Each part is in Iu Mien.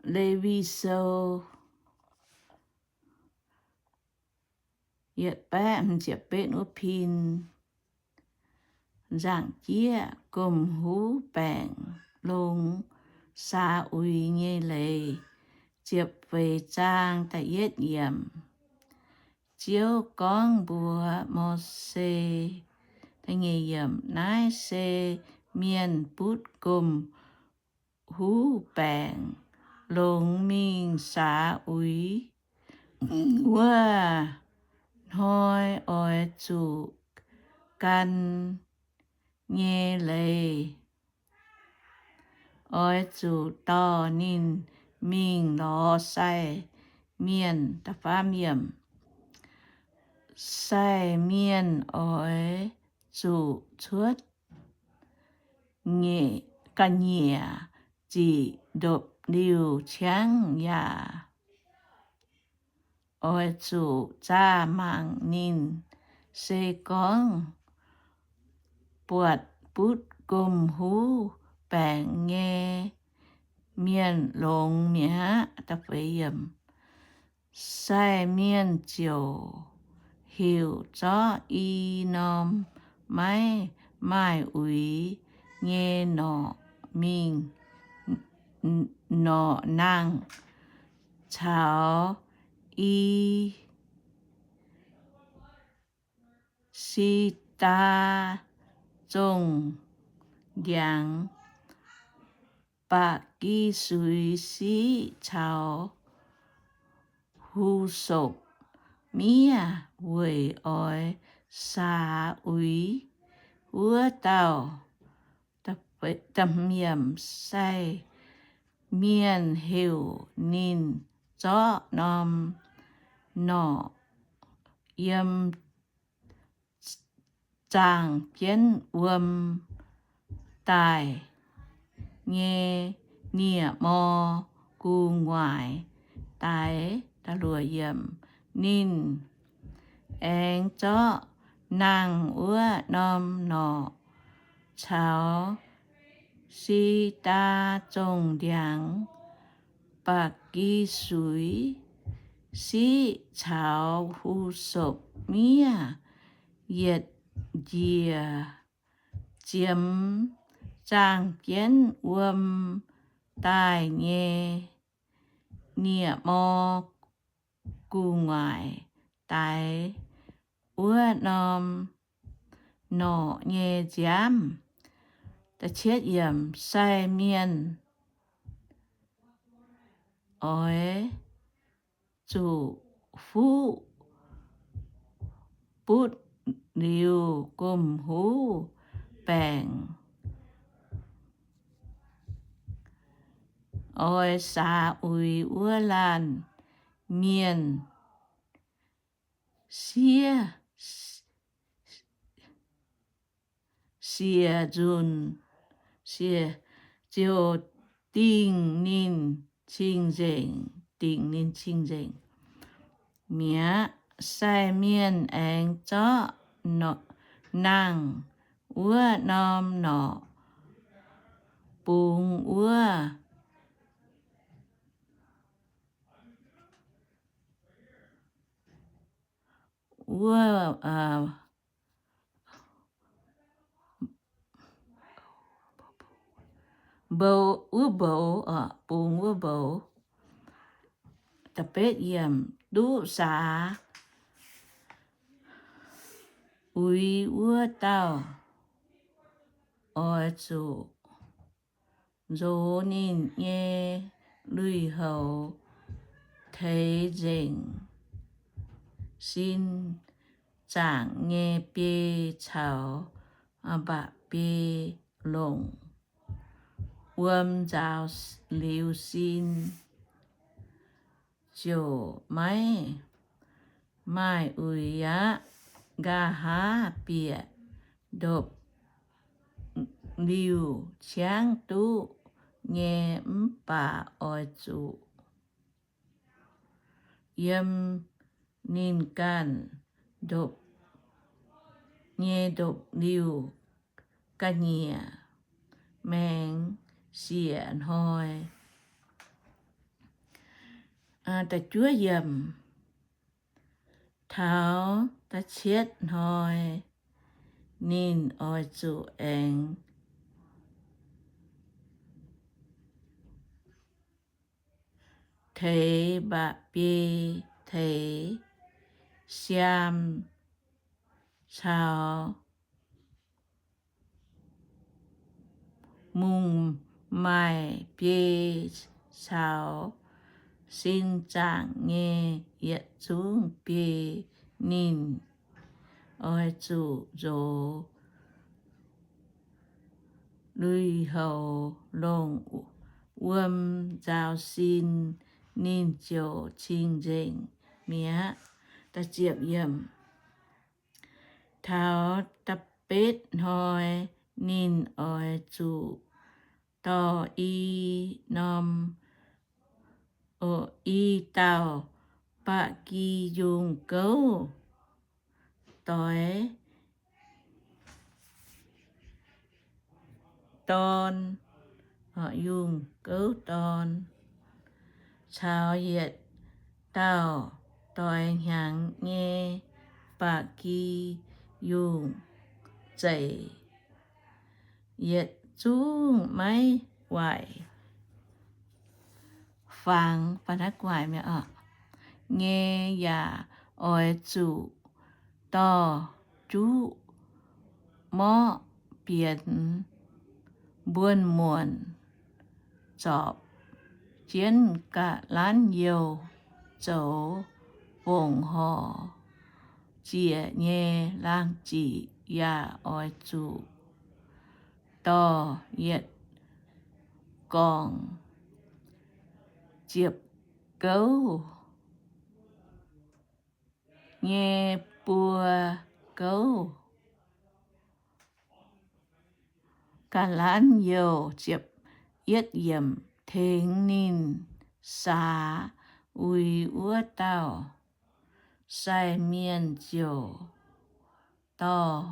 Lewi Sou yietc baeqv hmz ziepc betv wuov pin. Nzangc jieqv, gomh huv baengc longx saax uix nyei leiz. Ziepc feix zaang da'yietv yiemc. Ziouv gorngv mbuox Mose, naaiv se mienh butv gomh huv baengc longx mingh saax uix wuov hnoi oix zuqc gan nyei leiz. Oix zuqc dorh ninh mingh lorz sai mienh. Sai mienh oix zuqc cuotv ga'nyiec ziqc ndopv-liuh ciangv yaac oix zuqc zaah mangc ninh. Se gorngv buatc butv gomh huv baengc nyei mienh longx mi'aqv, sai mienh ziouc heuc zorqv i norm maiv maaih uix nyei norqc mingh, norqc nangh caux i si^ndaa zongh ndiangx, ba'gi suix siqv caux hu^sopc miev weic oix saax uix wuov dauh. Sai mienh heuc ninh zorqv norm norqc yiem zaangh jienv wuom daaih nyei nie-mor gu'nguaaic daix. Ninh aengx zorqv nangh wuov norm norqc caux si^ndaa zongh ndiangx, ba'gi suix siqv caux hu^sopc miev yietc njiec ziemx zaangh jienv wuom daaih nyei nie-mor gu'nguaaic daix wuov norm norqc nyei nziaamv. Sai mienh oix zuqc fuqv butv liuz gomh huv baengc oix saax uix wuov laanh mienh siev, siec nzunc, ziouc dingh ninh cing-nzengc, dingc ninh cing-nzengc mi'aqv. Sai mienh aengx zorqv nangh wuov norm norqc bungx wuov, wuov, wuov mboux, bungx wuov mboux. Duqv saax uix wuov dauh oix zuqc nzox ninh nyei lui-houx teix nzengc sin zaangc nyei biei caux mba'biei longc. Wuom nzaaux liuz sin ziouc maiv maaih uix aqv. Nqa'haav bieqc ndopv-liuh ciangv duqv nyei mv baac oix zuqc yiem ninh ganh nyei ndopv-liuh ga'nyiec maengx siec hnoi. Taux da'cietv hnoi ninh oix zuqc aengx teix mba'biei, teix siaam caux mungz maaih biei caux sin zaangc nyei yietc zungv biei. Ninh oix zuqc nzox lui-houx longc wuom nzaaux sin, ninh ziouc cing-nzengc mi'aqv. Taux da'betv hnoi ninh oix zuqc dorh i norm, i dauh ba'gi yungh gouv doix dorn, yungh gouv dorn, caux yietc dauh doix hnyangx nyei ba'gi yungh zeic, yietc zungv maiv waaic fangx nyei, yaac oix zuqc dorh juqv morqv bienx mbuonx-muonc zorpc jienv ga'lanv youh zoux fongc horc ziec nyei laangh ziqc. Yaac oix zuqc dorh yietc gorngc ziepc gouv nyei buo gouv ga'lanv youh. Tengx ninh saax uix wuov dauh sai mienh ziouc dorh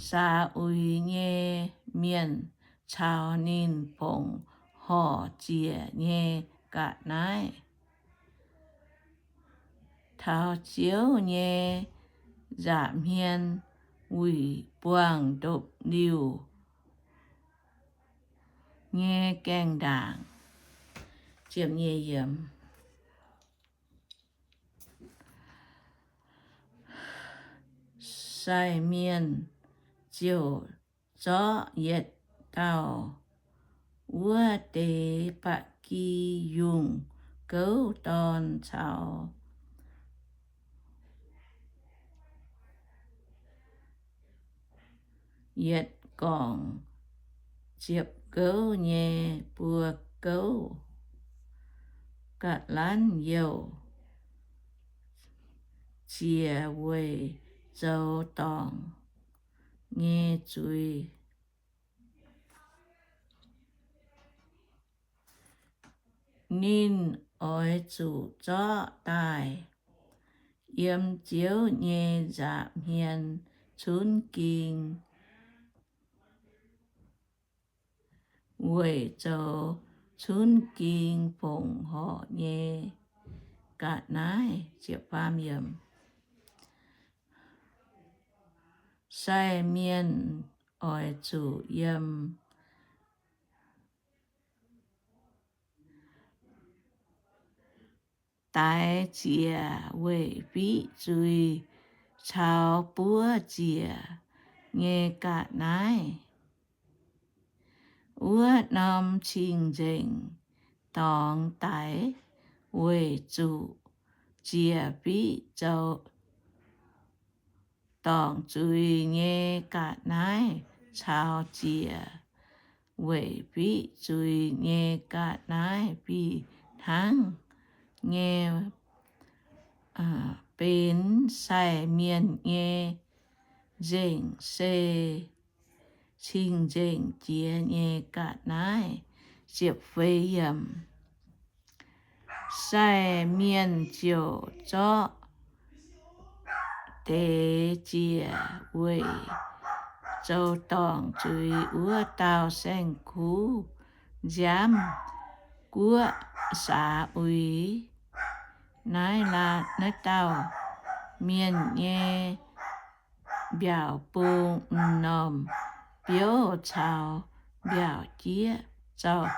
saax uix nyei mienh caux ninh fongc horc ziec nyei ga'naaiv taux Ziouv nyei nza'hmien wuic buangh ndopv-liuh nyei gaengh ndaangc. Sai mienh ziouc zorqv yietc dauh wuov deix ba'gi yungh gouv dorn caux yietc gorngc ziepc gouv nyei buo gouv ga'lanv youh ziec weic zoux dorngc nyei zuiz. Ninh oix zuqc zorqv daaih yiem Ziouv nyei nza'hmien cunv ging, weic zoux cunv ging fongc horc nyei ga'naaiv. Sai mienh oix zuqc yiem daix ziec weic fiqv zuiz caux buov ziec nyei ga'naaiv. Wuov norm cing-nzengc dorngx daix weic zuqc ziec fiqv zoux dorngc zuiz nyei ga'naaiv caux ziec weic fiqv zuiz nyei ga'naaiv fih hnangv nyei benx sai mienh nyei nzengc, se cing-nzengc jiex nyei ga'naaiv. Sai mienh ziouc zorqv deix ziec weic zoux dorngc zuiz wuov dauh saeng-kuv nziaamv guoqv saax uix. naaiv laa, naaiv dauh mienh nyei mbiaauc bung m'normh biouv caux mbiaauc jieqv zaux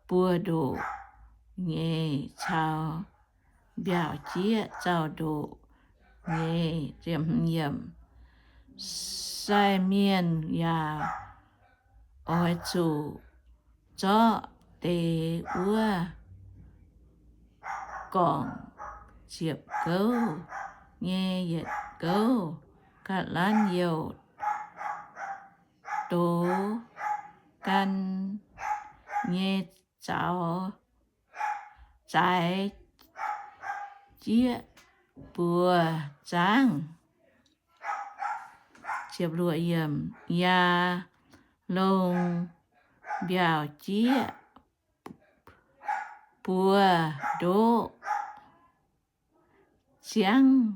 buo ndoqc nyeiz caux mbiaauc jieqv zaux ndoqc nyeiz. Sai mienh yaac oix zuqc zorqv deix wuov gorngc ziepc gouv nyei yietc gouv ga'lanv youh douz gan nyei zaux zaaix jieqv buoz zaangv. Yaac longc mbiaauc jieqv buoz ndoqv ziangv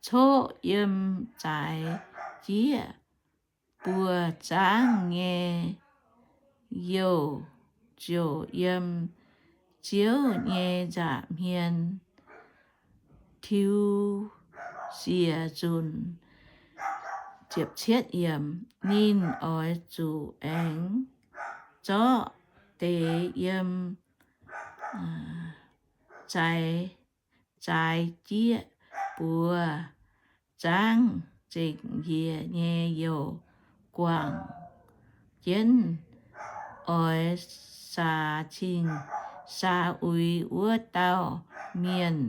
coqv yiem zaaix jieqv buoz zaangv nyei youh ziouc yiem Ziouv nyei nza'hmien tiux siec nzunc. Ninh oix zuqc aengx zorqv deix yiem zaaix, zaaix jieqv buoz zaangv zengc njiec nyei youh guangc jienv. Oix saax cing saax uix wuov dauh mienh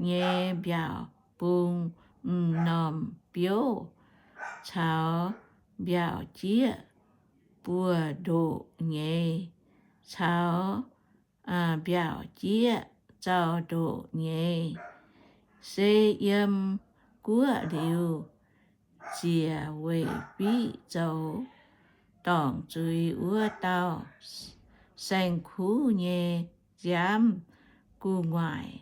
nyei mbiaauc bung m'normh biouv caux mbiaauc jieqv buoz ndoqc nyeiz caux mbiaauc jieqv zaux ndoqc nyeiz, se yiem guoqv liuz ziec weic fiqv zoux dorngc zuiz wuov dauh saeng-kuv nyei nziaamv gu'nguaaic.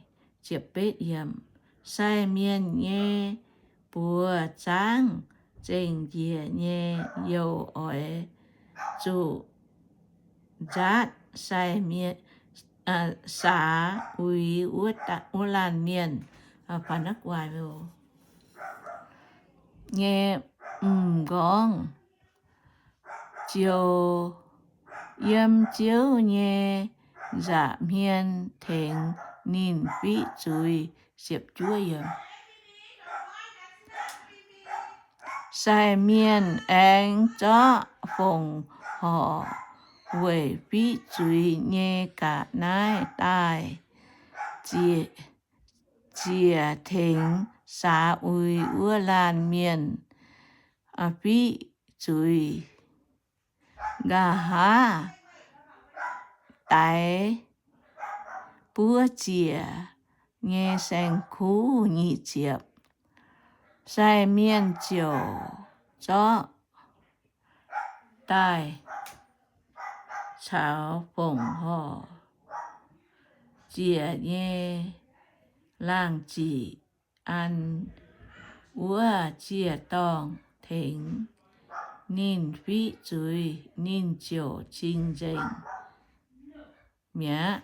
Sai mienh nyei buoz zaangv zengc njiec nyei youh oix zuqc nzaatv sai mienh, saax uix wuov laanh mienh nyei m'nqorngv, ziouc yiem Ziouv nyei nza'hmien tengx ninh fiqv zuiz. Sai mienh aengx zorqv fongc horc weic fiqv zuiz nyei ga'naaiv daaih ziec tengx saax uix wuov laanh mienh fiqv zuiz. Nqa'haav daix buov ziec nyei saeng-kuv. Nyic ziepc. Sai mienh ziouc zorqv daaih caux fongc horc ziec nyei laangh ziqc an wuov ziec-dorngh tengx ninh fiqv zuiz, ninh ziouc cing-nzengc mi'aqv.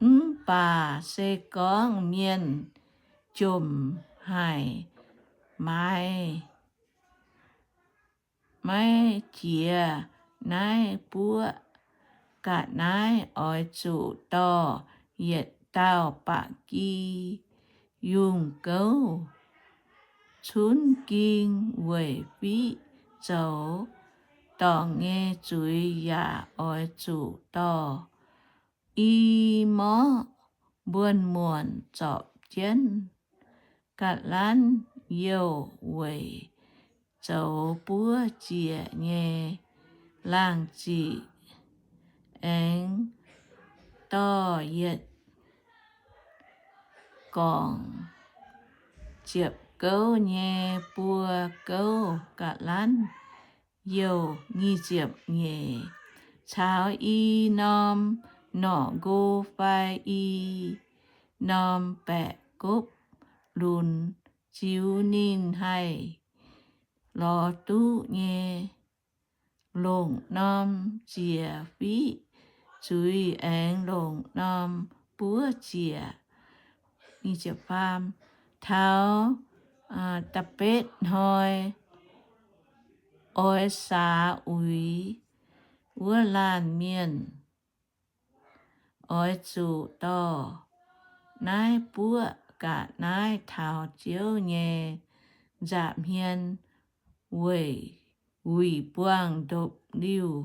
Mv baac se gorngv mienh jomc haic, maaiz maiv jiex naaiv buov ga'naaiv, oix zuqc dorh yietc dauh ba'gi yungh gouv cunv ging weic fiqv zoux dorngc nyei zuiz, yaac oix zuqc dorh i morv mbuonx-muonc zorpc jienv ga'lanv youh weic zoux buov ziec nyei laangh ziqc. Aengx dorh yietc gorngc ziepc gouv nyei buo gouv ga'lanv youh. Nyic ziepc nyeic, caux i norm norqc nqo fai i norm baeqc gopv lunx ziux ninh haih lorz duqv nyei. Longc norm ziec fiqv zuiz aengx longc norm buov ziec. Taux da'betv hnoi oix saax uix wuov laanh mienh, oix zuqc dorh naaiv buoqv ga'naaiv taux Ziouv nyei nza'hmien weic wuic buangh ndopv-liuh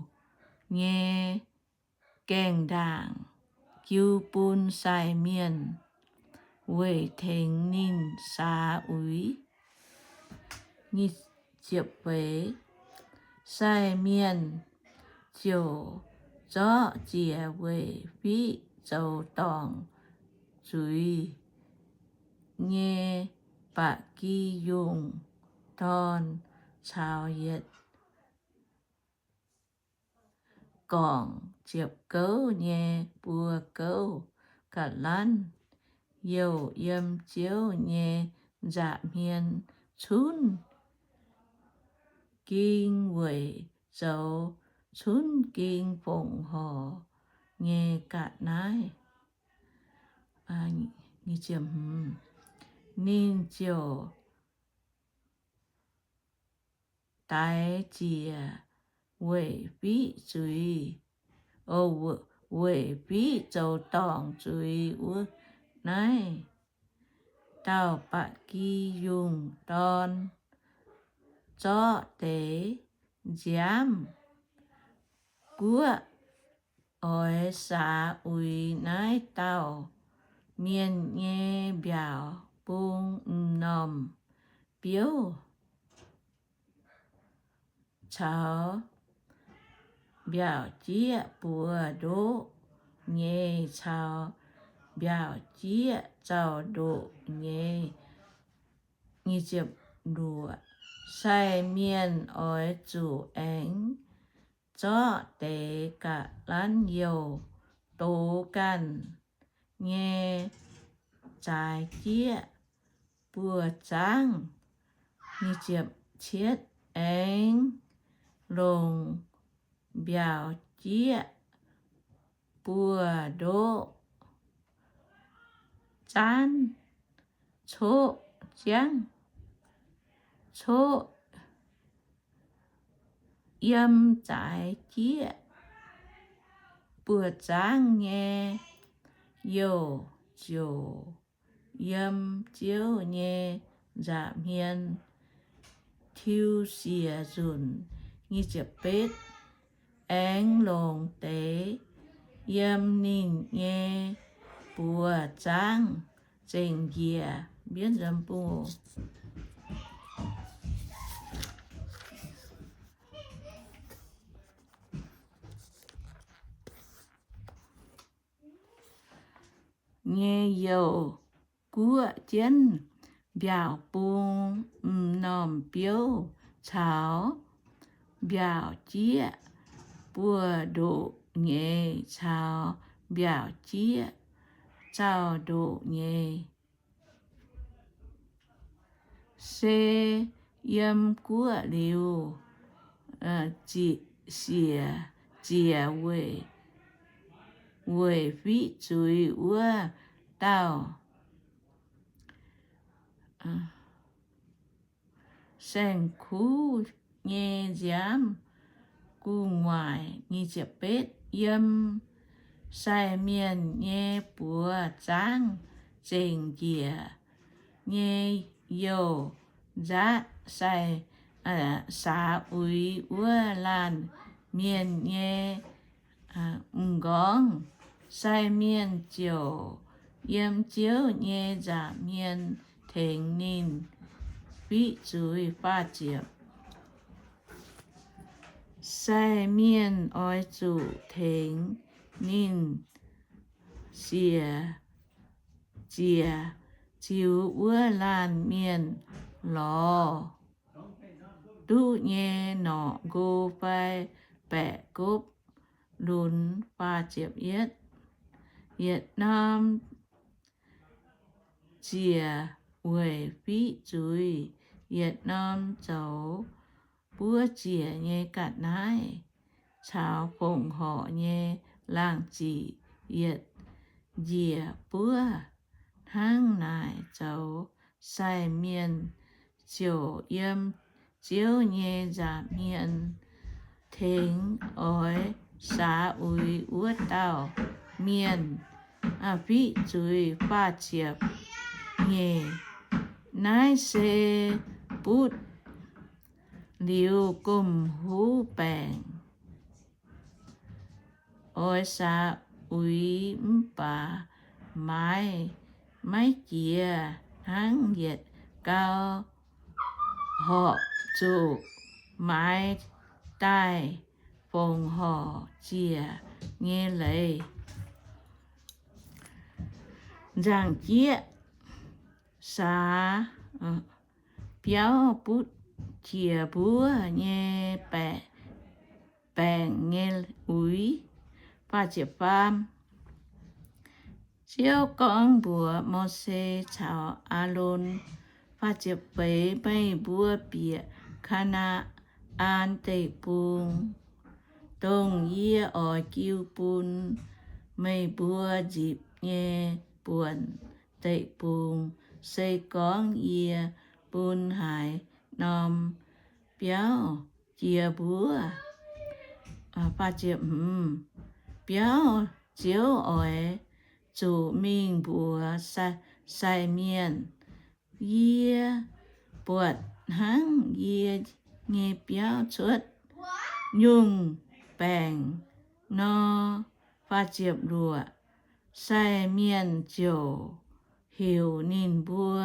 nyei gaengh ndaangc jiu bun sai mienh weic tengx ninh saax uix. Sai mienh ziouc zorqv ziec weic fiqv zoux dorngc zuiz nyei ba'gi yungh dorn caux yietc gorngc ziepc gouv nyei buo gouv ga'lanv youh yiem Ziouv nyei nza'hmien cunv ging weic zoux cunv ging fongc horc nyei ga'naaiv. Ninh ziouc daix ziec weic fiqv zuiz, weic fiqv zoux dorngc zuiz wuov naaiv dauh ba'gi yungh dorn, zorqv deix nziaamv guoqv oix saax uix naaiv dauh mienh nyei mbiaauc bung m'normh biouv caux mbiaauc jieqv buoz ndoqv nyei caux mbiaauc jieqv zaux ndoqv nyei. Sai mienh oix zuqc aengx zorqv deix ga'lanv youh dox ganh nyei zaaix jieqv buoz-zaangv, aengx longc mbiaauc jieqv buoz ndoqv zaanv coqv ziangv, coqv yiem zaaix jieqv buoz-zaangv nyei youh ziouc yiem Ziouv nyei nza'hmien tiuv siec nzunc. Aengx longc deix yiem ninh nyei buoz-zaangv zengc njiec. Mbienv nzom bung nyei youh guoqv jienv mbiaauc bung m'normh biouv caux mbiaauc jieqv buoz ndoqv nyeiz caux mbiaauc jieqv zaux ndoqv nyeiz. Se yiem guoqv liuz, ziec, ziec weic fiqv zuiz wuov dauh saeng-kuv nyei nziaamv gu'nguaaic. Yiem sai mienh nyei buoz-zaangv zengc njiec nyei youh nzatv sai, saax uix wuov laanh mienh nyei m'nqorngv. Sai mienh ziouc yiem Ziouv nyei nza'hmien tengx ninh fiqv zuiz. Faah ziepc. Sai mienh oix zuqc tengx ninh siec ziec ziux wuov laanh mienh lorz duqv nyei norqc nqo fai baeqc gopv lunx. Yietc norm ziec weic fiqv zuiz, yietc norm zoux buov ziec nyei ga'naaiv caux fongc horc nyei laangh ziqc yietc njiec buov. Hnangv naaic zoux sai mienh ziouc yiem Ziouv nyei nza'hmien tengx oix saax uix wuov dauh mienh fiqv zuiz. Faah ziepc nyeic. Naaiv se butv liuz gomh huv baengc oix saax uix mv baac maaiz maiv jiex hnangv yietc gau horpc zuqc maaiz daaih fongc horc ziec nyei leiz. Nzangc-jieqv saax biauv butv jiex mbuov nyei baengc nyei uix. Ziouv gorngv mbuox Mose caux Aalon, Faah ziepc feix. Meih mbuo bieqc Kaa^naa^an Deic-Bung, dongh yie oix jiu bun meih mbuo nzipc nyei buonc deic-bung, se gorngv yie bun haaix norm biauv jiex mbuov. Biauv Ziouv oix zuqc mingh mbuox sai mienh, Yie buatc hnangv yie nyei biauv cuotv nyungc baengc nor. Faah ziepc luoqc. Sai mienh ziouc heuc ninh mbuo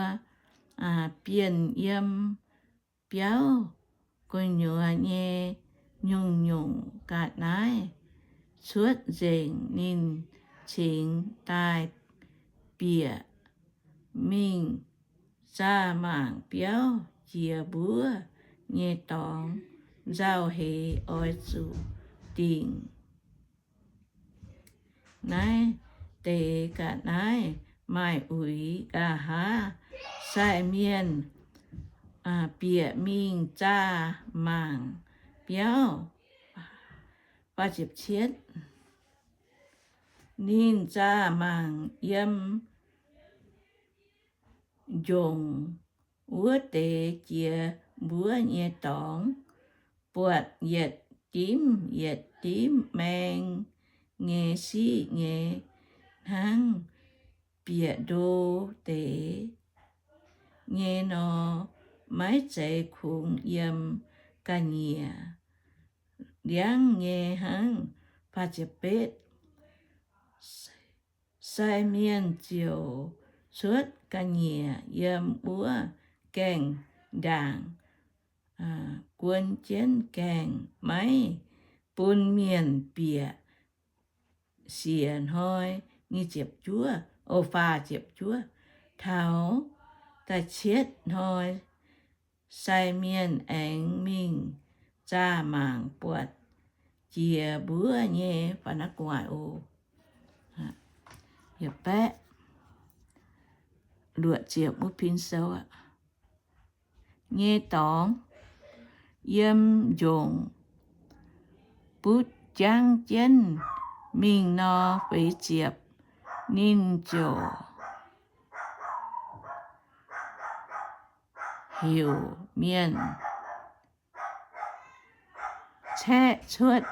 bienh yiem biauv gu'nyuoz nyei nyungc-nyungc ga'naaiv cuotv nzengc. Ninh cingx daaih bieqc mingh zaah mangc biauv jiex mbuov nyei dorngx. Nzauh heix oix zuqc dingc naaiv deix ga'naaiv maaih uix. Nqa'haav sai mienh bieqc mingh zaah mangc biauv. Ninh zaah mangc yiem njongc wuov deix jiex mbuov nyei dorngx, buatc yietc dimv yietc dimv maeng nyei siqv nyei hnangv bieqc ndo deix nyei nor, maiv zeiz kungx yiem ga'nyiec liangv nyei hnangv. Sai mienh ziouc cuotv ga'nyiec yiem wuov gaengh ndaangc guon jienv gaengh, maiv bun mienh bieqc siec hnoi. Nyic ziepc juov, o, faah ziepc juov. Taux da'cietv hnoi, sai mienh aengx mingh zaah mangc buatc jiex mbuov nyei, faaux naaiv gu'nguaaic oc, yietc baeqv luoqc ziepc wuov pin sou aqv, nyei dorngx yiem njongc butv jangv jienv mingh nor, feix ziepc, ninh ziouc heuc mienh caeqv cuotv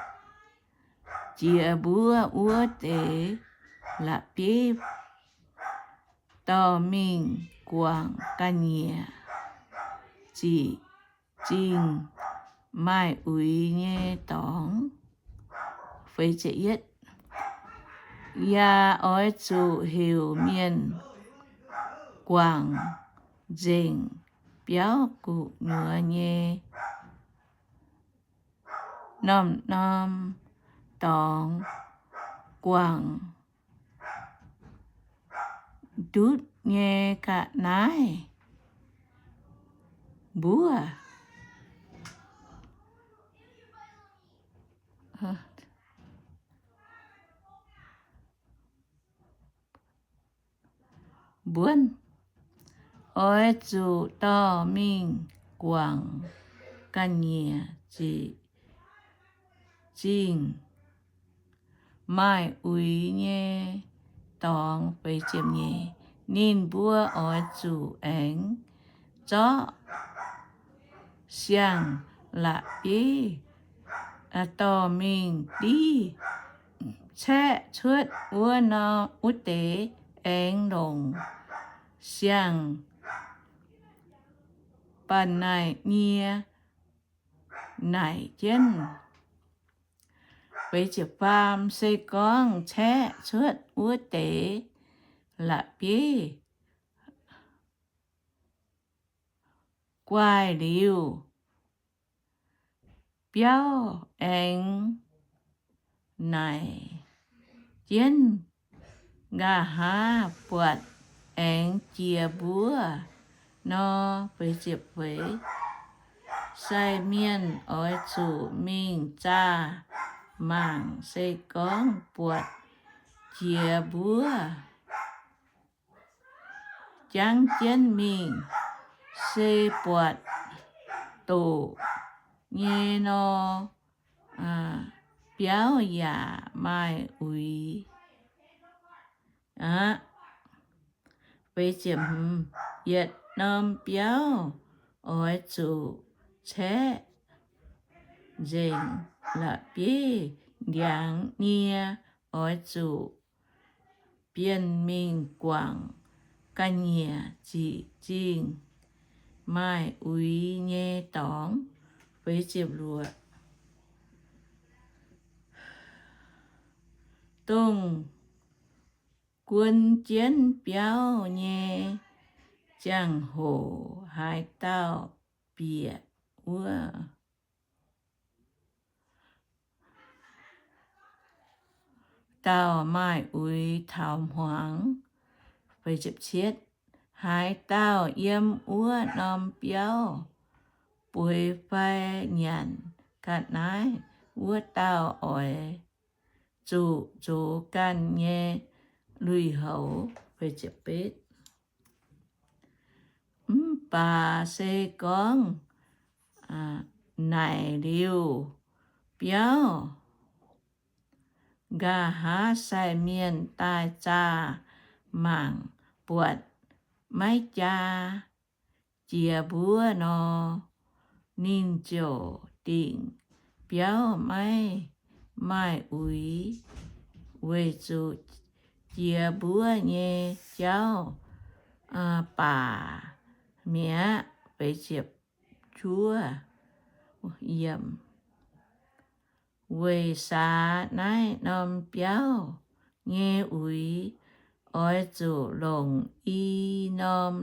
jiex mbuov wuov deix la'bieiv dorh mingh guangc ga'nyiec ziqc zingh maaih uix nyei dorngx. Yaac oix zuqc heuc mienh guangc nzengc biauv gu'nyuoz nyei norm-norm dorngx, guangc ndutv nyei ga'naaiv mbuov. Mbuonv, oix zuqc dorh mingh guangc ga'nyiec ziqc zingh maaih uix nyei dorngx. Ninh mbuo oix zuqc aengx zorqv siang-la'bieiv dorh mingh div, caeqv cuotv wuov nor, wuov deix aengx longc siang-ba'naic nyie naic jienv. Faam, se gorngv caeqv cuotv wuov deix la'bieiv guaaih liuz, biauv aengx naaic jienv, nqa'haav buatc aengx jiex mbuov nor, sai mienh oix zuqc mingh zaah mangc. Se gorngv buatc jiex mbuov, jangv jienv mingh. Se buatc doqc nyei nor, biauv yaac maaih uix aqv. Yietc norm biauv oix zuqc caeqv nzengc la'bieiv ndiangx nyie, oix zuqc bienh mingh guangc ga'nyiec ziqc zingh maaih uix nyei dorngx. Dongh guon jienv biauv nyei ziangh hoc haaix dauh bieqc wuov dauh maaih uix taux hmuangx. Haaix dauh yiem wuov norm biauv bueix fai nyanc ga'naaiv, wuov dauh oix zuqc zoux ganh nyei lui-houx. Mv baac se gorngv naaic liuz biauv, nqa'haav sai mienh daaih zaah mangc buatc maiv jaa jiex mbuov nor, ninh ziouc dingc biauv maiv maaih uix, weic zuqc jiex mbuov nyei jauv baac mi'aqv. Weic saax naaiv norm biauv nyei uix oix zuqc longc i norm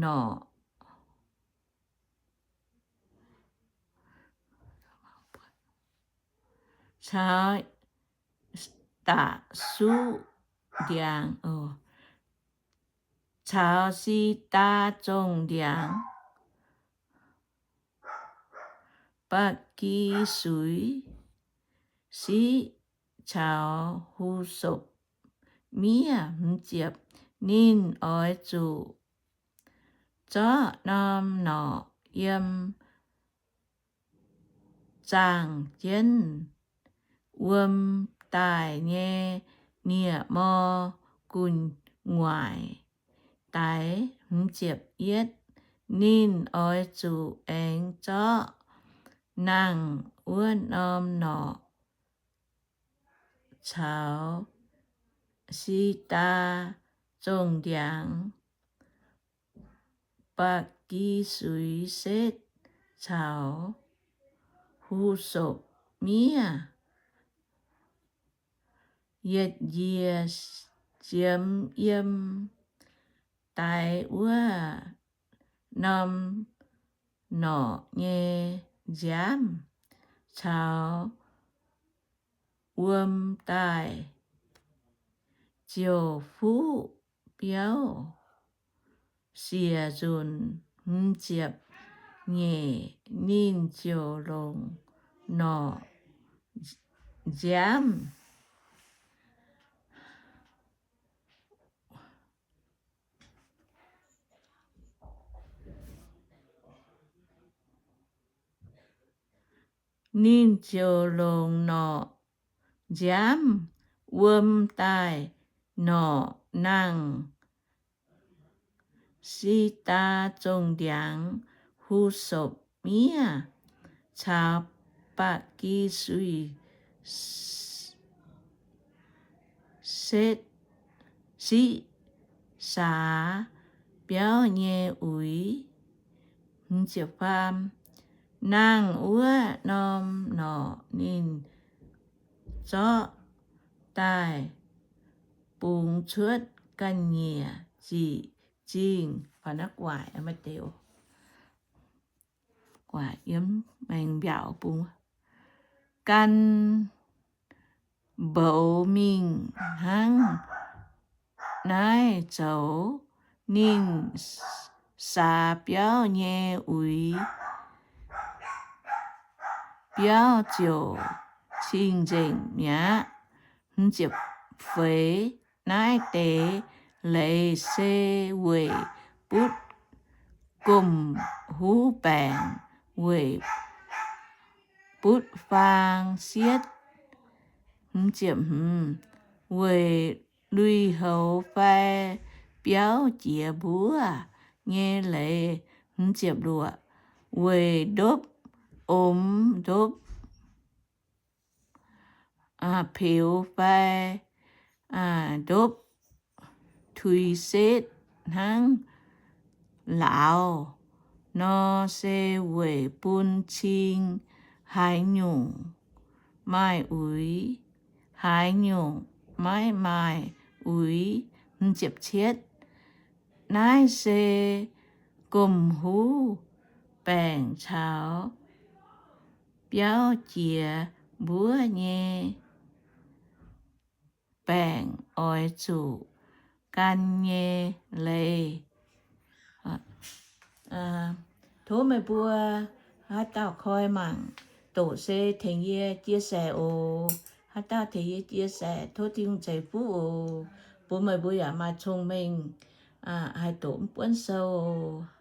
norqc caux da'suqv ndiangx, caux si^ndaa zongh ndiangx, ba'gi suix siqv caux hu^sopc miev. Ninh oix zuqc zorqv norm norqc yiem zaangh jienv wuom daaih nyei nie-mor gu'nguaaic daix. Ninh oix zuqc aengx zorqv nangh wuov norm norqc caux si^ndaa zongh ndiangx, ba'gi suix setv caux hu^sopc miev, yietc njiec ziemx yiem daix wuov norm norqc nyei nziaamv caux wuom daaih, ziouc fuqv biauv siec nzunc. Hmz ziepc nyeic, ninh ziouc longc norqc nziaamv. Ninh ziouc longc norqc nziaamv wuom daaih norqc nangh Si^ndaa Zongh Ndiangx, Hu^sopc Miev, caux Ba'gi Suic, Setv, Siqv^saa biauv nyei uix. Nangh wuov norm norqc ninh zorqv daaih bungx cuotv ga'nyiec ziqc zingh, gan mboux mingh hnangv naaiv zoux, ninh saax biauv nyei uix, biauv ziouc cing-nzengc mi'aqv. Feix, naaiv deix leiz se weic butv gomh huv baengc, weic butv faang sietv, weic lui-houx fai biauv jiex mbuov nyei leiz, weic ndopv omx ndopv peux fai ndopv tuix setv hnangv lauz nor, se weic bun cing haaix nyungc maaih uix, haaix nyungc maiv maaih uix. Naaiv se gomh huv baengc caux biauv jiex mbuov nyei baengc oix zuqc gan nyei leiz. Tov meih mbuo haaix dauh koi mangc doqc se tengx yie chia sẻ oc. Haaix dauh tengx yie chia sẻ, tov Tin-Hungh ceix fuqv oc. Bun meih mbuo yaac maaih cong-mengh haih doqc mv buonv sou oc.